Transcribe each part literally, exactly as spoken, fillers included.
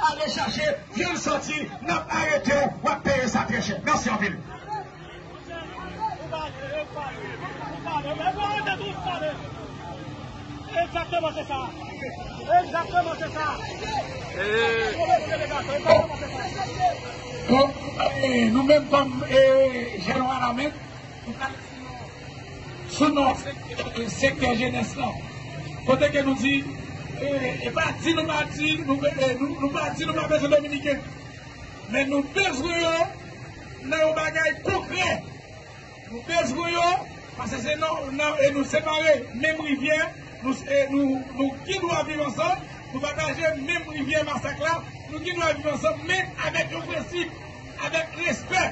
Ale chache vyann sòti, n ap arete w, w ap peye sa trè chè. Mèsi anpil. Egzakteman, se sa. Egzakteman, se sa. Bon, eh, nou menm kòm, eh, jèn Wanament, nou pral sou non sek-, sektè jenès lan. Kote ke nou di, eh, e pa di nou pa di, nou, eh, nou, nou pa di nou pa bezwen Dominiken. Men nou bezwen yo nan yon bagay konkrè. Nou bezwen yo, paske se nan, nan, e nou separe menm rivyè, nou, e nou, nou gen dwa viv ansanm, nou pataje menm rivyè masak la, nou gen dwa viv ansanm, men avèk yon prensip, avèk respè.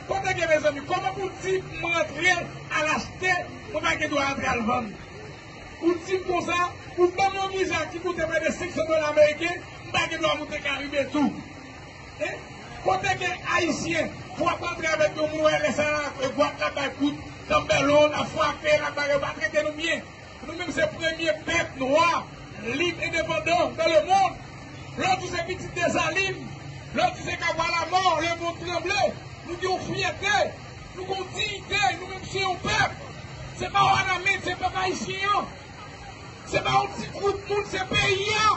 Kote gen, mezanmi, kòman pou di m rantre al achte, mwen pa gen dwa rantre al vann? Ou di m konsa, ou ban m yon viza ki koute prè de senk san dola ameriken, m pa gen dwa moute Karibe tou. Eh? Kote gen Ayisyen pou ap rantre avèk yon moun wè lè sa la, e gwat l ap bay kout, kanbèlon, l ap frape, l ap bay, yo pa trete nou byen. Nou menm se premye pèp nwa, lib, endepandan dans le monde. Lè w di se pitit Desalin, lè w di se Kavwa Lamò, lemonn tranble. Nou gen yon fyète, nou gen yon diyite, nou menm se yon pèp. Se pa Wanament, se pèp ayisyen an. Se pa yon ti gwoup moun, se peyi a.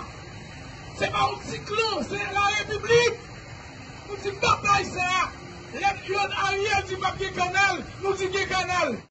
Se pa yon ti klan, se la repiblik. Nou di batay sa a. Lè Claude Ariel di p ap gen kanal, nou di gen kanal.